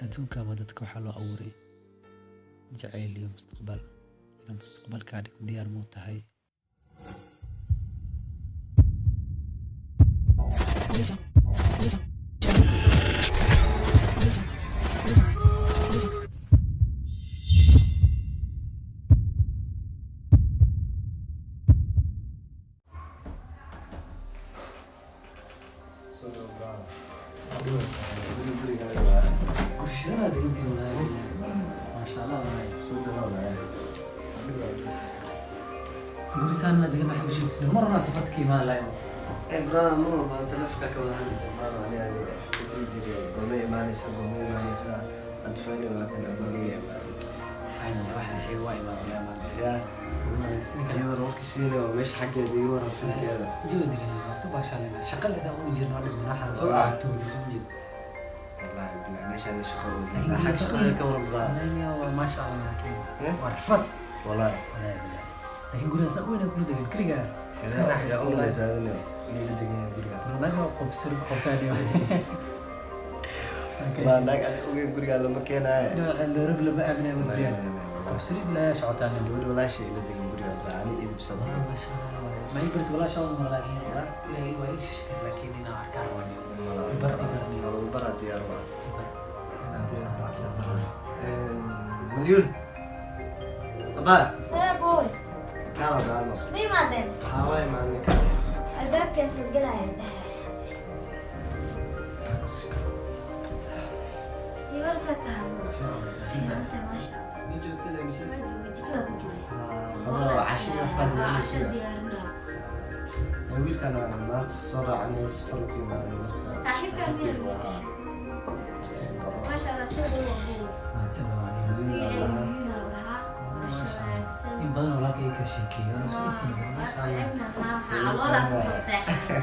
Adduunka ama dadka waxaa loo abuuray jacayl iyo mustaqbal. Inaad mustaqbalkaa dhigto diyaar ma u tahay? Gurshadana degantiin walahi, maasha Allah walahi. Gurisaanna degan waxay u sheegsnay mar hore safarka imaan lahayn. Brother, mar walba taleefanka ka wada hadli jirnaan, ani adiga ku dhihi jiray goorma imaanaysaa, goorma imaanaysaa. Hadda final waa kan abogaya imaaday. Finally waxa la sheegay waa imaan walahi maanta. Ya. Wallahi sidii kale. Iyo war warka siina oo meesha xaggeeda iyo waran filkeeda. Jawi degan waa iska baashaalena, shaqa la isaan u jirno dhib waxaan soo caatoonay soo jeed. Wallahi billahi meeshaan shaqo oo Laakiin xag shaqada ka waran, brother. Wallahi waa maasha Allah, laakiin Eh? waa rafad. Wallahi. Wallahi billahi, laakiin guriga saa weyn kula degan kaligaa iska yaa raaxaysato u wallahi. malaysaa adina inay la degan yahay guriga? Naag waa qobsir qabtaan. Waa naag ani ogeyn gurigaa lama keenaaye. Nairobi lama aaminayo wadadiyaan qobsir ilaa socotaan. Gabadh walaashay ila degan guriga, brother, ani idibsa degan. ما شاء الله، ما يبرد ولا شاء الله، لكن إلهي waa ii shakis, laakiin inaan arkaan rabaa ibar ibarni. Lagu baraa, diyaar waa. Ibar. Milyuun abaa. Hee boy, kaala daalmo. Ma imaadeen? Haa, waa imaanay, kaale. Albaabkaasoo galaya dhahay. Ibarsaa tahay. Fiicanta, maasha Allah. Ma joogtada mise? Ma jooga, jikada ku jiray. Abaa, casho waxbaa Casho diyaarinaysa. diyaarinaa. Wiilkan aan maanta soo raacanay safar ku imaaday marka. Saaxiibkaa miyaa? Waa. Maasha Allah, soo dhawow boy. Magacayga Yuna la dhahaa. Casho wanaagsan. In badan walaalka ii ka sheekeeyay waan isku intiin. Waa isku egnahay, waxaa caloolaas ku seexday.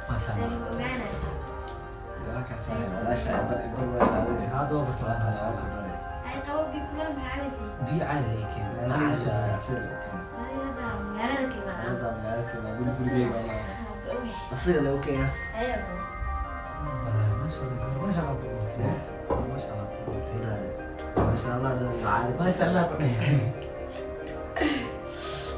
Maasha Lagu Allah. ogaanaya. Halkaas walaasha ibar ibar waa dhacday. Hadda waa bartay walaal, maasha Allah. Ay qabo biyo kuleel maxaa cabaysaa? Biyo caadi la ii keenay. Aniga soo Adiga hadda magaalada ka imaada. Hadda magaalada waa guri gurigeyga waa. Waa ogahay. Asaga lagu keenaa. Ayaa boy. Wallahi maasha Allah, maasha Allah ku bartay, maasha Allah ku bartay. Maasha Allah dan caadi. Maasha Allah ku dhahay.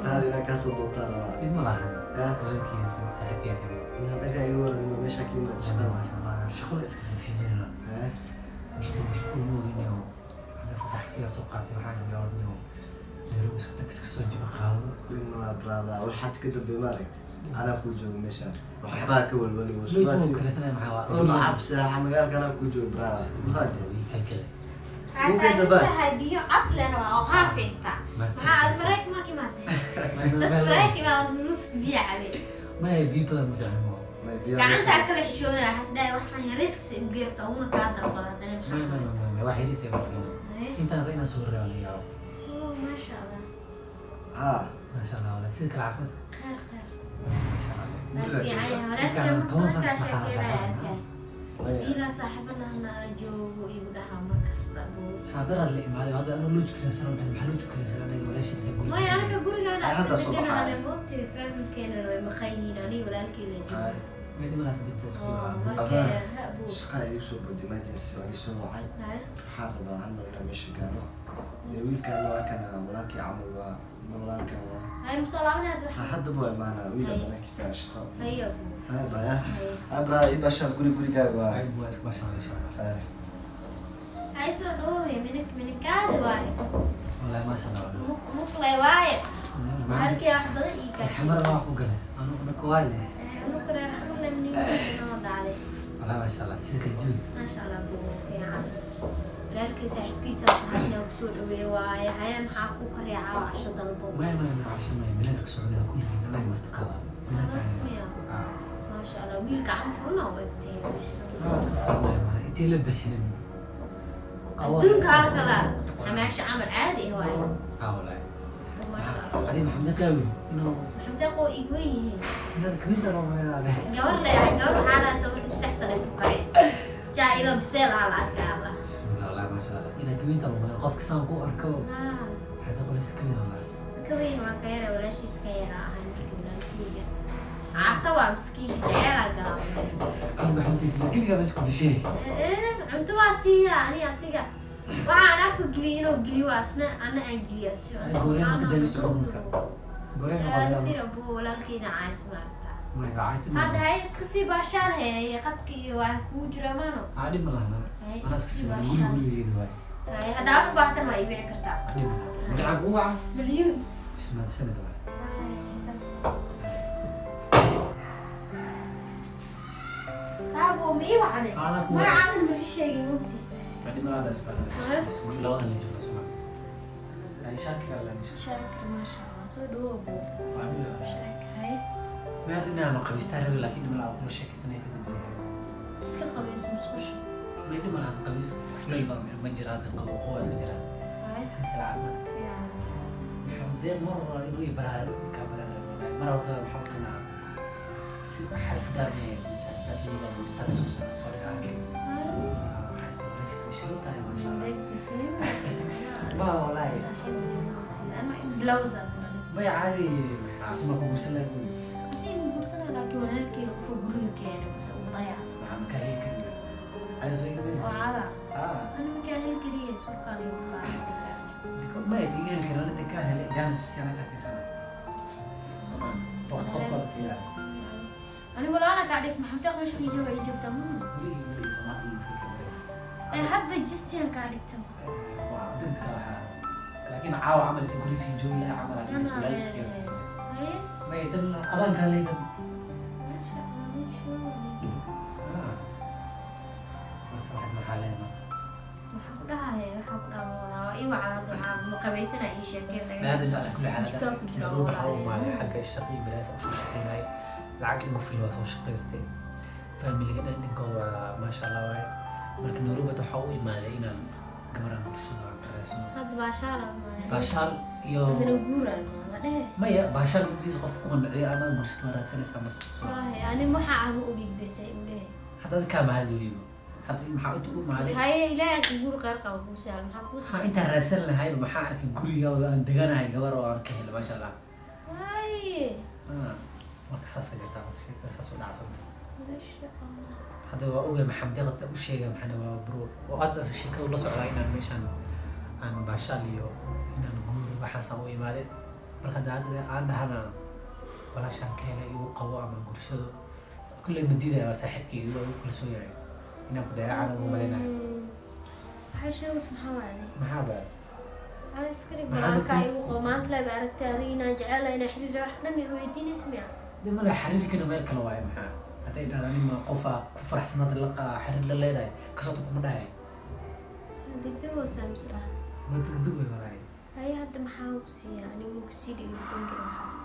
Taada inaa kaasoo doontaa rabaa. Dhib ma lahan. Ya. Walaalkii saaxiibkii Inaan dhaga igu waran meesha ka yimaada shaqada. Maasha Allah, shaqada iska fiifinjirina. Eh? Mashquul mashquul mooginayo, hadda fasax iskaga soo qaatay, waxaan isla oranayo Nairobi iska tag, iska soo jiba qaado. Dhib malaha, brother. Wax had ka dambe ma aragtay. Anaa kuu joogo meeshaan. Waxbaa ka walwali. Loo kalesanaya maxaa waa? Cabsi magaalka anaa kuu joogo, brother. Ma fahanteen? Kalkale. Waxaa Mungkin coba. tahay biyo cad leh rabaa oo haaf inta. Maxaa aad Maraykan ma ka imaatay? Dad Maraykan imaada nus biyo cabay. Maya, biyo badan ma fiicno. Ma biyo. Gacantaa kala xishoonaya, waxaas dhahay waxaan yariiskasa igu geerta uguna kaa dalbada haddana maya maxaa maya samaysaa? Maya, wax yariis ay ku filan. Eh? Intaan hadda inaan soo reebo laga yaabo. Oh, maasha Allah. Haa. Maasha Allah walaal, sida kale caafimaadka? Khayr khayr. Maasha Allah. Waa fiican yahay walaalkay. Ninkaan marka 10 sano dadkaa isnaqaana sheekeynaya saaxiib. arkay. Wiilaa saaxiibanahna joogo igu dhahaa mar kasta buu. Xaadaraad la imaaday hadda anuu loo jikaysan oo dhan, maxaa loo jikaysan anaga walaashiisa guriga? Maya, anaga gurigaana Ay, iska hadda soo deganahana baxaya. moogtay, familkeena way maqan yihiin, aniga walaalkay la joogo. Haa. May dhimanaad dibta isku Oo, jiro. markee ha buu. Shaqa igu soo booday, emergency waa ii soo wacay. Haya. Waxaan rabaa hal mar inaan meesha gaaro. Dee wiilkaan waa kana walaalkii camal waa ma walaalkaan waa. Hay musoo laabanaya hadda Ha waxa. haddaba waa imaanaa wiil Ay. banaankiisa shaqo. Hayo buu. Haa baya. Hayo. Haa brother, ii bashaa guri gurigaaga waa. Ayb waa iska bashaa insha Allah. Haa. Hay soo dhawow minik minikaadi waaye. Wallahi maasha Allah walaal. Muqlay waaye. Walaalkay wax badan ii kaashay. Xamar waa ku galay anu dhako waa leh. Anugu reer xamar noo daaday. Wallahi maasha Allah, sida kale jawi? Maasha Allah buu fiican. Walaalkay saaxiibkiisa tahay inaa kusoo dhaweeyo waaye. Haya, maxaa ku kariyaa caawa casho dalbo? Maya maya maya, casho maya, bilaanka kasoo cunina kulligii anaga marti qadaa. Halas miya? Maasha Allah, wiil gacan furna u egtay bishan. Waa iska furnaya maa intii la bixinin. Adduunka hala kala xamaasho camal caadi ah waaye. Ah wallahi. Maasha Allah. Adi Maxamed Qaawi inuu Maxamed Deeq oo iig weyn yihiin. Inaad kamid ah loo Gabar leeyahay, gabar waxaa lahaa 13 sano ku kacay. Jaa idoo biseel ah la arkaa Allah. Bismillah, wallahi maasha Allah inaad kamid ah loo qofka saan ku arko. Ah, Maxamed Qaawi iska weyn wallahi. Ka weyn waa ka yara, walaashiis ka yara ahay marka walaalkeyga. Cata waa miskiinka jeceelaa galaa. Anigu waxma siisin, keligaa meesha ku dishay. Cunto waa siiya ani asiga. Waxaan afka geliyo inuu geliyo asna ana aan geliyo asi. Ay, gooreen ma ka daawayso cunka? Gooreen ma Aad qodaya? fir abu walaalkayna cays maarta. Ma gacayti ma? Hadda hay isku sii baashaan heeye qadka iyo waa kugu jira maano. Aa, dhib ma lahan. Hay Anaa iska iska sii sii baashaan. gurigeeda waay. Hay haddaa wax u baahatan waa ii wici kartaa. Dhib ma lahan. Magacaan kugu waca? Milyuun. Ismaan sanad waay. Hay saas. Aabo ma ii wacday? Anaa ku wacay. Magacaadan ma ii sheegin mugti. Dhib ma lahan, ismaan. Guri labadan la jooga suma. Ay, Shaakir alla nisha. Shaakir, maasha Allah, soo dhawow abu. Waa miya? Shaakir hay. Ma hadda inaan qabiistaa rabi, laakiin dhib ma lahan, kula sheekaysanaya kadib. Iska qabayso musqusha. Ma dhib ma lahan, qabiis kulayl badan ma jiraa, hadda qabow qabow iska jiraa. Hay. Si kala caafimaadka. Fiican. Maxamed deeq mar hore inuu i baraaro ka baraaro mar hore waxaa kana si xarfadaan ee saaxiibada ustaad soo soo soo dhiga arkay. Hay. Waxaas walaashiis way shidan tahay, maasha Allah. Deeq bisiin. Ma wallaahi. Saaxiib. Ana blouse aad may caadi caasima ku guursan lahaa buuri. Asi ma guursanaa, laakiin walaalkeyga qofka guriga keenay base uu dayac. Maxaa makaa heli karin ada soo iga Oo cada. Ah. Ana makaa heli kariya surkaan iyo bukaan. Ma iga heli karin, aniga kaa helay jaanis si anaga kaysana waqti qof kala siiyaa. Ani walaala kaa dhigta Maxamed Deeq meesha ii jooga ii joogtaa mun. Weligii weligii Soomaalida iska keenays. Ee hadda jistiyan kaa dhigta. Waa dadka waxaa laakiin caawa camal inta gurigiisii joogi lahaa camal aan Anaa walaalkii. leedahay. Haye. May dan adaan kaa leedan. Maasha Allah, maasha Allah. Marka waxaad maxaa leedahay marka? Waxaa ku dhahaya, waxaa ku dhaha waa ii wacda hadda waxaa ma qabaysana ii sheekeen. ما أدري على كل حال. Jikada ku jira Nairobi waxaa u walaalahay. imaaday xagga shaqii balaasha usoo shaqeynayay, lacag igu fili waa soo shaqaystay, familiga dhan dhinkooda waa maasha Allah waaye. Marka Nairobi hadda waxaa u imaaday inaan gabaraan gursado aan ka raadsano. Hadda baashaala imaadeen. Baashaal iyo Haddana guura imaada dhehe. Maya, baashaal dadkiisa qof ku qanciyo ama gursado waa raadsanaysaa mas. Wallaahi ani waxa ah ma ogid bes ay u leeyahay. Hadda kaa mahadooyibo hadda maxaa inta u imaaday? Haye, ilaahay guur khayr qaba kuu sahal, maxaa kuu Maxaa sahal? intaan raadsan lahayba maxaa arkay guriga oo aan deganahay gabar oo aan ka helay, maasha Allah. Haye. Ah, marka saasa jirtaa, marka sheekada saas u dhacsanta. Maasha Allah. Hadda waa ogay Maxamed Deeq u sheegay, maxana waa bro oo hadda sheekadu la socdaa inaan meeshaan aan baashaal iyo inaan guur waxaasaan u imaaday. Marka hadda hadda aan dhahana walaashaan ka helay igu qabo ama gursado, kulley ma diidaya, waa saaxiibkay, waa igu kalsoon yahay inaan ku dayacana ugu malaynayo. Waxay sheegaysa maxaa waaye? Maxaa baa? Aan iska dhig Maxaa walaalkaa dadku- igu qabo maanta leba aragtay adiga inaan jecelahay inaan xiriir wax isna ma weydiinaysa miya? De mala xiriirkana meel kale waaye. Maxaa hadday dhahda nima qofaa ku faraxsan hadda la xiriir la leedahay kasoo kuma dhahay. Degdegoo saamis dhaha. Ma degdeg wey walaahi. Haye, hadda maxaa ku siiya? Anigu ma kusii dhegeysan karin waxaas.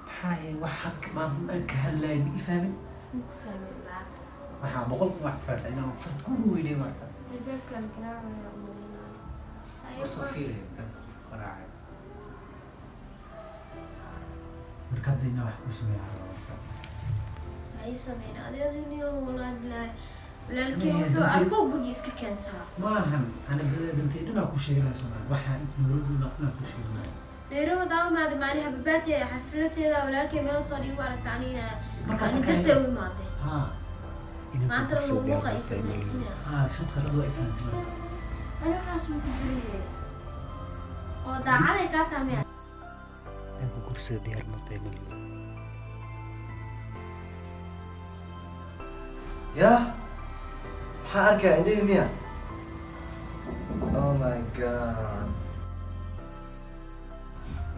Maxaa yahay wax hadka maanta dhan ka hadlaaya ma i fahmin? Ma ku fahmin lacagta. Waxaa 100,000 wax ku fahamtaa inaan farta kugu weynay marka. Albaabkaan garaacaya umalinaa. Haye. War soo fiiri albaabka qofka qaraacay. Marka hadda inaa wax kuu sameeya rabaa marka. Ha ii sameyn adeediniyo walaahi bilaahi walaalkii Maya, wuxuu dantay- arkoo guriga iska keensaa. Ma ahan ana dantay dhanaa kuu sheeganaya Soomaali waxaan inta Nairobi imaa dhanaa kuu sheeganaya. Nairobi daa imaaday maalin hababaatee xaflateeda walaalkay meel soo dhigu aragta anigana Markaas ani ka dartay u imaaday. Haa. Maanta luuqa ii samaysanaya. Haa, shanta radu ay fahanteen. Ani waxaas ma ku jiriye oo daacaday kaa taamaya. Inaan ku guursado diyaar ma tahay, Malyuun? Yah, maxaa arkaya indhihii miya? Oh my God.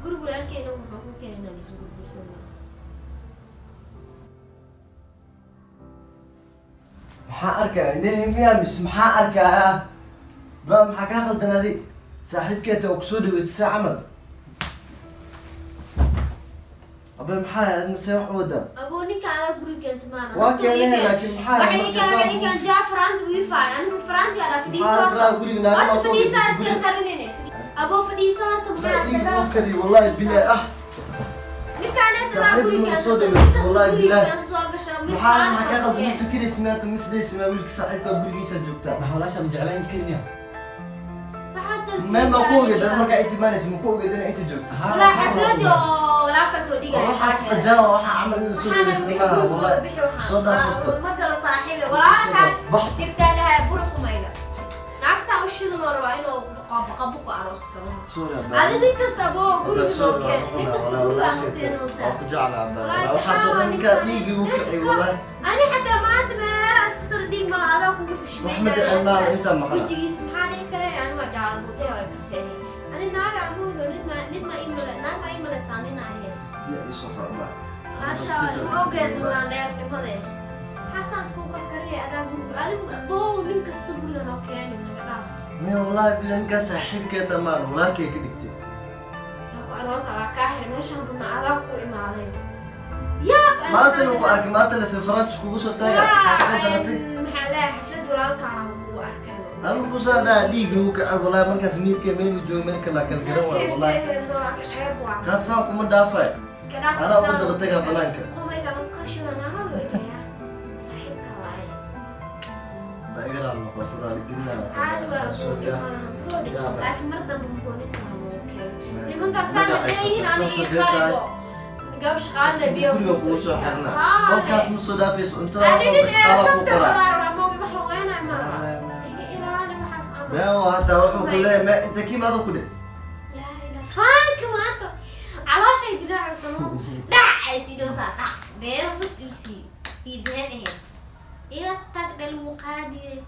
Guriga walaalkeyna wuxuu ku keenay inaan isu gurgursano. Maxaa arkaya indhihii miya mise maxaa arkaya? Brother, maxaa kaa qaldan adi? Saaxiibkeeta oo kusoo dhaweysay saa camal abe, maxaa adna see wax u wadaa? Abuu, ninka adaa guriga keenta maana. Waa keenay, laakiin maxaa waxay marka ii saa keenay ninkan jaa faraanti wii faay anigu faraanti adhaa fadhiiso. Maxaa Horta brother guriga naagama horta soo fadhiisaa geliso iskar guriga? karinine abuu, fadhiiso horta maxaa Tii dagaal kari wallahi bilahi ah. Ninkaan adaa Saaxiib guriga ma soo keenta dhaweysay, mid kasta wallahi guriga bilahi. keenta soo gasha mid Maxaa maxaa kaa faraanti qaldan? Ma fikiraysa miyaata misdhaysa maa wiilka saaxiibkaa gurigiisa joogtaa? Maxaa walaasha ma jeclaan karin ya? Waxaas Meel ma ku ogeed markaa inta imaanaysa, ma ku ogeed inay inta joogto? Walaa xafladii oo walaalka soo dhigaya. Waxaas qajaan, waxaa camal in soo dhageysta maaha, wallahi. Soo dhaaf horta. Ma gala saaxiibe, walaalkaas. Bax. Jirtaa buri kumayga. Naag saa u shidan oo rabaa inuu qabo ku aroos karo. Sorry, abaa. Adi nin kasta aboo guriga loo keen, nin kasta guriga loo keenaysaa. Waa ku jeclaa, abaa. Wallahi, waxaas oo dhan ninkaa dhiiggii uu kicay, wallahi. Ani xataa maanta meelaha iska sar dhiig mala adaa kugu Wax ma dhicin maala intaa maqan. Wejigiis maxaa dhici kara? Ani waa jecel butay oo ka seeyay. Ani naaga amuudo nin ma nin ma imale, naag ma imaleysaa nin ahayn. Biyo ii soo qaad, abaa. Maasha ogeed laan dheernimade. Maxaa saas kuu karkaraya adaa guriga? Adigu bow nin kasta guriga noo keeni, naga dhaaf. Maya, wallahi bila ninkaa saaxiibkeed amaan walaalkay ka dhigtay. Waa ku aroosa, waa kaa xir meeshan buna adaa ku imaaday. Yaab. Maanta lagu arkay, maanta la safaraantis kugu soo taaga xaqiiqada nasi. Maxaa leeyahay xaflad walaalkaa kugu arkay. Anigu ku soo dhaha dhiiggii uu kacay, wallahi. Markaas miirkay meel uu joogo meel kala kala garan waayo, wallahi. Kaasaan kuma dhaafay. Iska dhaaf. Anaa ugu daba tagaa banaanka. Qumayga ma kashiba naaga weynaya. Saaxiibka waaye. Baa iga raali noqo, ku raali gelinaa. Caadi waa uu dhimanaha koodhi. Laakiin mar dambe mugonin loo keeno. Nimankaas aan leeyihiin ani ii kharibo. Gabadh shaqaale biyo. Guriga kugu soo xirna, qolkaas ma soo dhaafayso, cuntada Ani nin shaqaala ku ee qoraa. moogi wax luqeynaya maaha. Iga ilaali waxaas ama. Meel hataa wuxuu ku leeyahay ma inta kiimaado ku dheh. Laa ilaaha, faanka maanta calooshay dilaacaysa, dhac ay sidoosaa dhac been sus u sii sii been ahayd iga tag dhal wuu qaadiyey.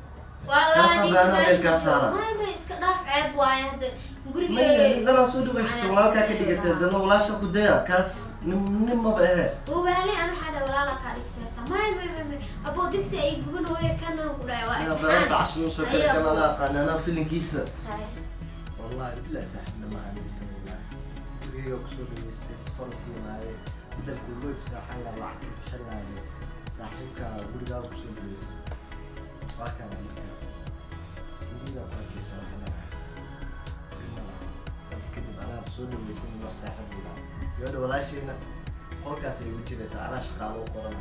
Kaasaa baana meel kaa saara. May, iska dhaaf, ceeb waaye hadda guriga. Maya, dhanaa soo dhawaysata, walaalkaa ka dhigatay, haddana walaasha ku daya, kaas nin nin maba ahe. Waale an waxaa dhaha walaala kaa dhigseerta. May may may may, aboo digsi ay guban hooyo kana ku dhahay waa Yaa imtixaan. baarta cashin soo kale kan anaa aqaan, anaa filinkiisa. Hay. Wallahi bilaa saaxiibna maaha ninkan, wallahi. Gurigayga kusoo dhawaystay, safar ku imaaday, bedelku loo jisaaxan lahaa, lacag ka bixin lahaa, saaxiibka gurigaaga kusoo dhawaysay. Waa kana marka guriga ku arkaysa waxaa leedahay dhib ma laha. Hadda kadib anaa soo dhawaysan wax saaxiib lahaa. Gabadha walaashayna qolkaas ay ugu jiraysaa, anaa shaqaalo u qorana,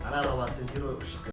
anaa 20 jir oo u shaqeeya.